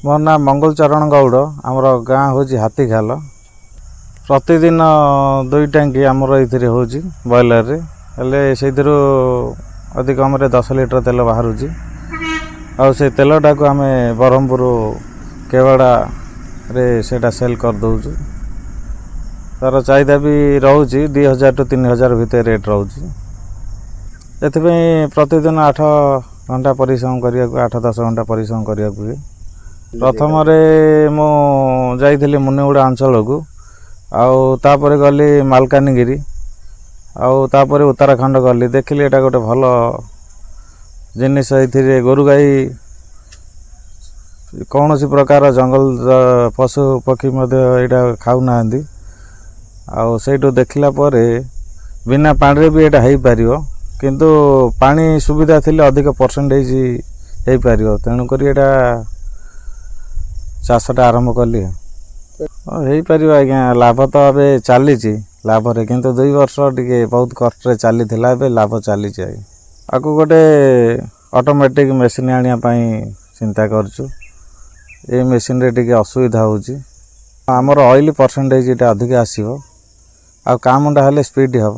ମୋ ନାଁ ମଙ୍ଗଳ ଚରଣ ଗଉଡ଼। ଆମର ଗାଁ ହେଉଛି ହାତୀଖାଲ। ପ୍ରତିଦିନ ଦୁଇ ଟ୍ୟାଙ୍କି ଆମର ଏଇଥିରେ ହେଉଛି ବଏଲର୍ରେ। ହେଲେ ସେଇଥିରୁ ଅତି କମ୍ରେ 10 ଲିଟର ତେଲ ବାହାରୁଛି। ଆଉ ସେ ତେଲଟାକୁ ଆମେ ବ୍ରହ୍ମପୁର କେବାଡ଼ାରେ ସେଇଟା ସେଲ୍ କରିଦେଉଛୁ। ତା'ର ଚାହିଦା ବି ରହୁଛି, 2000 ଟୁ 3000 ଭିତରେ ରେଟ୍ ରହୁଛି। ଏଥିପାଇଁ ପ୍ରତିଦିନ 8 ଘଣ୍ଟା ପରିଶ୍ରମ କରିବାକୁ, 8-10 ଘଣ୍ଟା ପରିଶ୍ରମ କରିବାକୁ ହୁଏ। ପ୍ରଥମରେ ମୁଁ ଯାଇଥିଲି ମୁନିଗୁଡ଼ା ଅଞ୍ଚଳକୁ, ଆଉ ତାପରେ ଗଲି ମାଲକାନଗିରି, ଆଉ ତାପରେ ଉତ୍ତରାଖଣ୍ଡ ଗଲି। ଦେଖିଲି ଏଇଟା ଗୋଟେ ଭଲ ଜିନିଷ। ଏଥିରେ ଗୋରୁ ଗାଈ, କୌଣସି ପ୍ରକାର ଜଙ୍ଗଲ ପଶୁ ପକ୍ଷୀ ମଧ୍ୟ ଏଇଟା ଖାଉନାହାନ୍ତି। ଆଉ ସେଇଠୁ ଦେଖିଲା ପରେ ବିନା ପାଣିରେ ବି ଏଇଟା ହେଇପାରିବ, କିନ୍ତୁ ପାଣି ସୁବିଧା ଥିଲେ ଅଧିକ ପରସେଣ୍ଟେଜ୍ ହେଇପାରିବ। ତେଣୁକରି ଏଇଟା ଚାଷଟା ଆରମ୍ଭ କଲି। ହଁ, ହେଇପାରିବ ଆଜ୍ଞା। ଲାଭ ତ ଏବେ ଚାଲିଛି ଲାଭରେ, କିନ୍ତୁ 2 ବର୍ଷ ଟିକେ ବହୁତ କଷ୍ଟରେ ଚାଲିଥିଲା। ଏବେ ଲାଭ ଚାଲିଛି ଆଜ୍ଞା। ଆକୁ ଗୋଟେ ଅଟୋମେଟିକ୍ ମେସିନ୍ ଆଣିବା ପାଇଁ ଚିନ୍ତା କରୁଛୁ। ଏ ମେସିନ୍ରେ ଟିକେ ଅସୁବିଧା ହେଉଛି। ଆମର ଅଏଲ୍ ପରସେଣ୍ଟେଜ୍ ଏଇଟା ଅଧିକ ଆସିବ ଆଉ କାମଟା ହେଲେ ସ୍ପିଡ଼ ହେବ।